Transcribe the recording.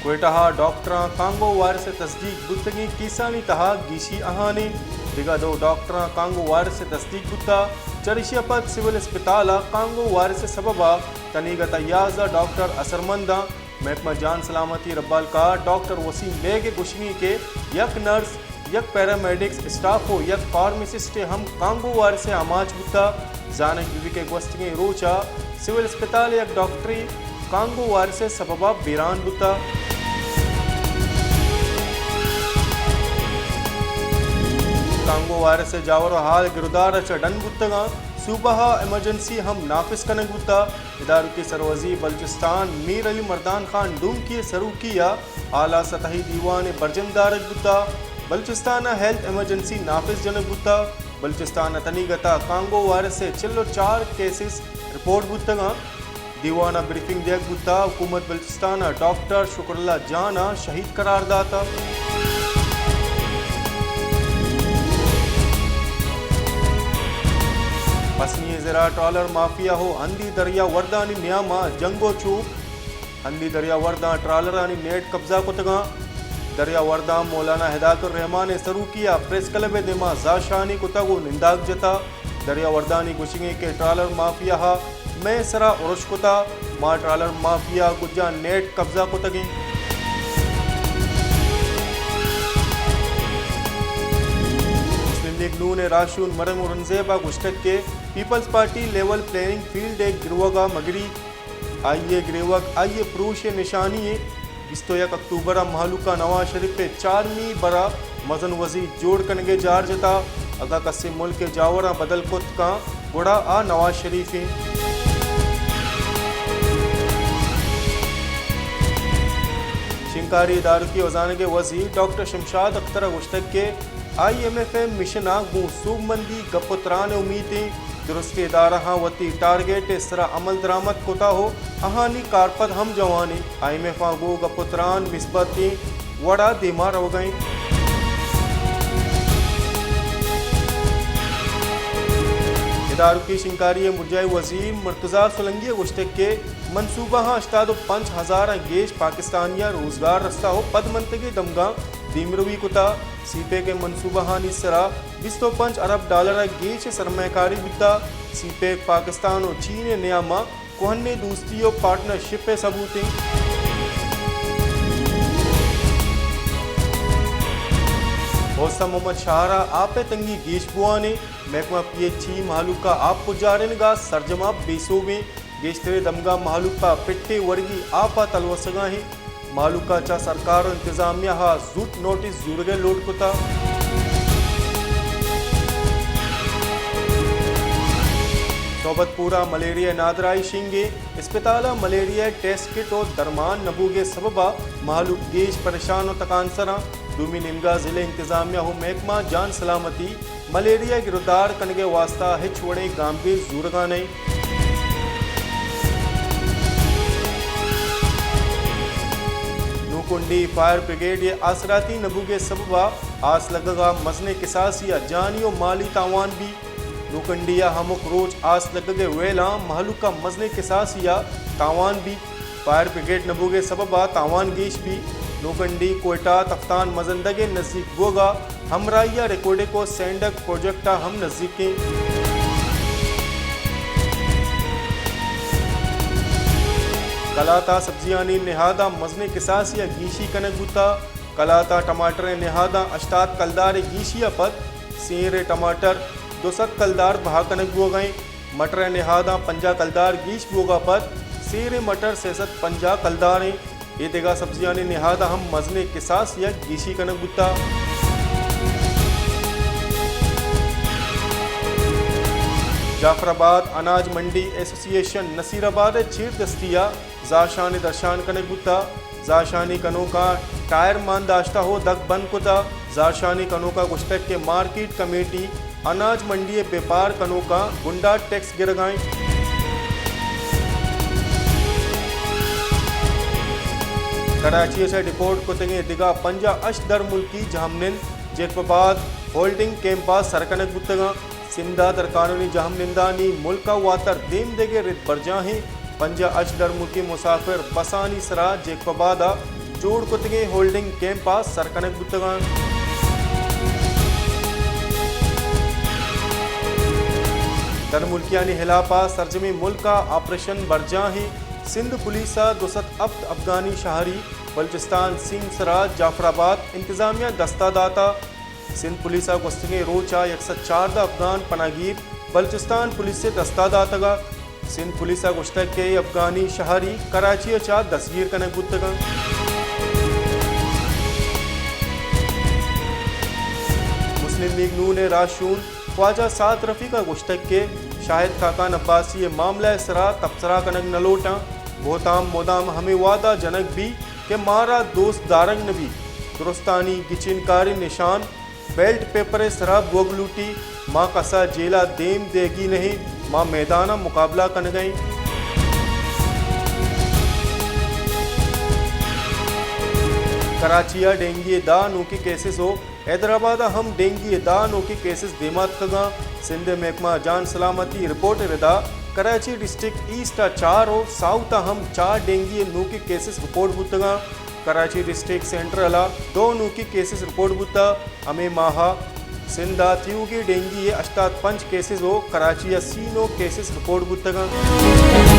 کوئٹہ ءَ ڈاکٹراں Congo virus ءِ تصدیق بوتگیں کیسانی تہا گیشی اہانیں، دگہ دو ڈاکٹراں کانگو وائرس ءِ تصدیق بوتگ۔ چریشی ءَ پد سول اسپتال ءَ کانگو وائرس ءِ سبب ءَ تنیگت ءَ یازدہ ڈاکٹر اثرمنداں۔ محکمہ جان سلامتی ربالکار ڈاکٹر وسیم بیگ ءِ گوشگ ایں کہ یک نرس، یک پیرامیڈکس اسٹاف ءُ یک فارماسسٹے ہم کانگو وائرس ءِ آماچ بوتگ۔ زانگ بہ بیت کہ گوستگیں روچ ءَ سول اسپتال ءِ یک ڈاکٹرے کانگو وائرس ءِ سبب ءَ بیران بوتگ۔ کانگو وائرس ءِ جاور ءُ ہال گرودار ءَ چہ ڈن بوتگ اَنت۔ صوبہ ءَ ایمرجنسی ہم نافذ کنگ بوتگ۔ ادارکی سروزیر بلوچستان میر علی مردان خان ڈومکی ءِ سروکی ءَ اعلیٰ سطحی دیوانے برجم دارگ بوتگ۔ بلوچستان ءَ ہیلتھ ایمرجنسی نافذ جنگ بوتگ۔ بلوچستان ءَ تنیگت ءَ کانگو وائرس ءِ چل ءُ چار کیسز رپورٹ بوتگ اَنت۔ دیوان ءَ بریفنگ دیگ بوتگ۔ حکومت بلوچستان ءَ ڈاکٹر شکر اللہ جان ءَ شہید قرار داتگ۔ پسنی ءِ زرا ٹرالر مافیا ءُ ہندی دریا وردانی نیام ءَ جنگ ءُ چوپ۔ ہندی دریا ورداں ٹرالرانی نیٹ قبضہ کتگ اَنت۔ دریا ورداں مولانا ہدایت الرحمان ءِ سروکی ءَ پریس کلب ءِ دیما زہرشانی کتگ ءُ ننداگ جتگ۔ دریا وردانی گوشگ ایں کہ ٹرالر مافیا ءَ مئے سرا ارش کتگ، ما ٹرالر مافیا ءِ گجاں نیٹ قبضہ کتگ ایں۔ مسلم لیگ نون ءِ راہشون مریم اورنگزیب ءَ گوشتگ کہ Peoples Party level planning field ءِ گروگ ءَ مگری، آئی ءِ گریوگ آئی ءِ پروش ءِ نشانی ایں۔ بیست ءُ یک اکتوبر ءَ مہلوک ءَ نواز شریف ءِ چارمی بر ءَ مزن وزیر جوڑ کنگ ءِ جار جتگ۔ اگاں کسے ملک ءِ جاوراں بدل کت کنت، گڑا آ نواز شریف ایں۔ شنگکاری، ادارکی ءُ زانگ ءِ وزیر ڈاکٹر شمشاد اختر ءَ گوشتگ کہ آئی ایم ایف ءِ مشن ءَ گوں سوبمندی گپ ءُ تران ءِ امیت ایں۔ درستیں ادارہاں وتی ٹارگٹ ءِ سرا عمل درآمد کتگ ءُ آہانی کارپد ہم جوان ایں۔ آئی ایم ایف ءَ گوں گپ ءُ تران مثبتیں وڑ ءَ دیما روگ ءَ ایں۔ ادارکی شنگکاری ءِ مرجائی وزیر مرتضی سولنگی ءَ گوشتگ کہ منصوبہاں ہشتاد ءُ پنچ ہزاراں گیش پاکستانی ءَ روزگار رستہ ءُ پدمنتگیں دمگاں دیمروی کتہ۔ سی پیک ءِ منصوبہانی سرا بیست ءُ پنچ ارب ڈالر ءَ گیش ءِ سرمایہ کاری بوتہ۔ سی پیک پاکستان ءُ چین ءِ نیام ءَ کوہنیں دوستی ءُ پارٹنرشپ ءِ ثبوت اِنت۔ بھوستان ءِ محمد شاہر ءَ آپ ءِ تنگی گیش بوان اِنت۔ محکمہ پی ایچ ای مہلوک ءَ آپ پجارینگ ءَ سرجم ءَ بے سوب اِنت۔ گیشتریں دمگاں مہلوک ءَ پٹ ءِ ورگی آپ ءَ تلوسگ ءَ اِنت۔ مہلوک ءَ چہ سرکار ءُ انتظامیہ ءَ زوت نوٹس زورگ ءِ لوٹ کتہ۔ صحبت پور ءَ ملیریا ءِ نادراہی شنگ اِنت۔ اسپتال ءَ ملیریا ءِ ٹیسٹ کٹ ءُ درمان نہ بوگ ءِ سبب ءَ مہلوک گیش پریشان ءُ تکانسر اَنت۔ دومی نیمگ ءَ ضلع انتظامیہ ءُ محکمہ جان سلامتی ملیریا ءِ گرودار کنگ ءِ واستہ ہچ وڑیں گامگیج زورگ ءَ نہ اِنت۔ نوکنڈی، فائر بریگیڈ ءِ آسراتی نہ بوگ ءِ سبب ءَ آس لگگ ءَ مزنیں کساسی ءَ جانی ءُ مالی تاوان بیت۔ نوکنڈی ءَ ہمک روچ آس لگگ ءِ ویلاں مہلوک ءَ مزنیں کساسی ءَ تاوان بیت۔ فائر بریگیڈ نہ بوگ ءِ سبب ءَ تاوان گیش بیت۔ نوکنڈی کوئٹہ تفتان مزندگ ءِ نزیک بوگ ءَ ہمراہی ءَ ریکوڈک ءُ سینڈک پروجیکٹ ءَ ہم نزیک اِنت۔ کلات ءَ سبزیانی نہاد ءَ مزنیں کساسی ءَ گیشی کنگ بوتہ۔ کلات ءَ ٹماٹر ءِ نہاداں ہشتاد کلدار ءِ گیشی ءَ پد سیر ءِ ٹماٹر دو سد کلدار بہا کنگ بوگ ءَ اِنت۔ مٹر ءِ نہاداں پنجاہ کلدار گیش بوگ ءَ پد سیر ءِ مٹر سئے سد پنجاہ کلدار اِنت۔ اے دگہ سبزیانی نہاداں ہم مزنیں کساسی ءَ گیشی کنگ بوتہ۔ جعفر آباد اناج منڈی ایسوسی ایشن نصیر آباد ءِ چیر دستی ءَ زہرشانی درشان کنگ بوتہ۔ زہرشانی کنوکاں ٹائر مان داشتہ ءُ دگ بند کتہ۔ زہرشانی کنوکاں گوشتگ کہ مارکیٹ کمیٹی اناج منڈی ءِ بیپار کنوکاں گنڈا ٹیکس گرگ ءَ اِنت۔ کراچی ءَ چہ ڈیپورٹ کتگیں دگہ پنجاہ ہشت درملکی جہمنند جیکب آباد ہولڈنگ کیمپ ءَ سر کنگ بوتگ اَنت۔ سندھ ءَ درقانونی جہمنندانی ملک ءَ واتر دیم دیگ ءِ رد برجاہ اِنت۔ پنجاہ ہشت درملکی مسافر بسانی سرا جیکب آباد ءَ جوڑ کتگیں ہولڈنگ کیمپ ءَ سر کنگ بوتگ اَنت۔ درملکیانی ہلاپ ءَ سرجمیں ملک ءَ آپریشن برجاہ اِنت۔ سندھ پولیس ءَ دو سد ہپت افغانی شہری بلوچستان سیم سرا جعفر آباد انتظامیہ دست ءَ داتگ۔ سندھ پولیس ءَ گوستگیں روچ ءَ یک سد چاردہ افغان پناہ گیر بلوچستان پولیس ءِ دست ءَ داتگ۔ سندھ پولیس ءَ گوشتگ کہ اے افغانی شہری کراچی ءَ چہ دستگیر کنگ بوتگ اَنت۔ مسلم لیگ نون ءِ راہشون خواجہ سعد رفیق ءَ گوشتگ کہ شاہد خاقان عباسی ءِ معاملہ ءِ سرا تبصرہ کنگ نہ لوٹاں۔ بہتام مدام ہمے وہد ءَ جنگ بیت کہ مارا دوست دارگ نہ بیت۔ درستانی گچین کاری نشان بیلٹ پیپر ءِ سرا بوگ لوٹی۔ ما کس ءَ جیل ءَ دیم دیگی نہ ایں، ما میدان ءَ مقابلہ کنگ ءَ ایں۔ کراچی ءَ ڈینگی ءِ دہ نوکیں کیسز ءُ حیدرآباد ءَ ہم ڈینگی ءِ دہ نوکیں کیسز دیما اتکگ اَنت۔ سندھ ءِ محکمہ جان سلامتی ءِ رپورٹ ءِ ردا کراچی ڈسٹرکٹ ایسٹ ءَ چار ءُ ساؤتھ ءَ ہم چار ڈینگی ءِ نوکیں کیسز رپورٹ بوتگ اَنت۔ کراچی ڈسٹرکٹ سینٹرل ءَ دو نوکیں کیسز رپورٹ بوتگ۔ ہمے ماہ ءَ سندھ ءَ تیوگیں ڈینگی ءِ ہشتاد پنچ کیسز ءُ کراچی ءَ سی نو کیسز رپورٹ بوتگ اَنت۔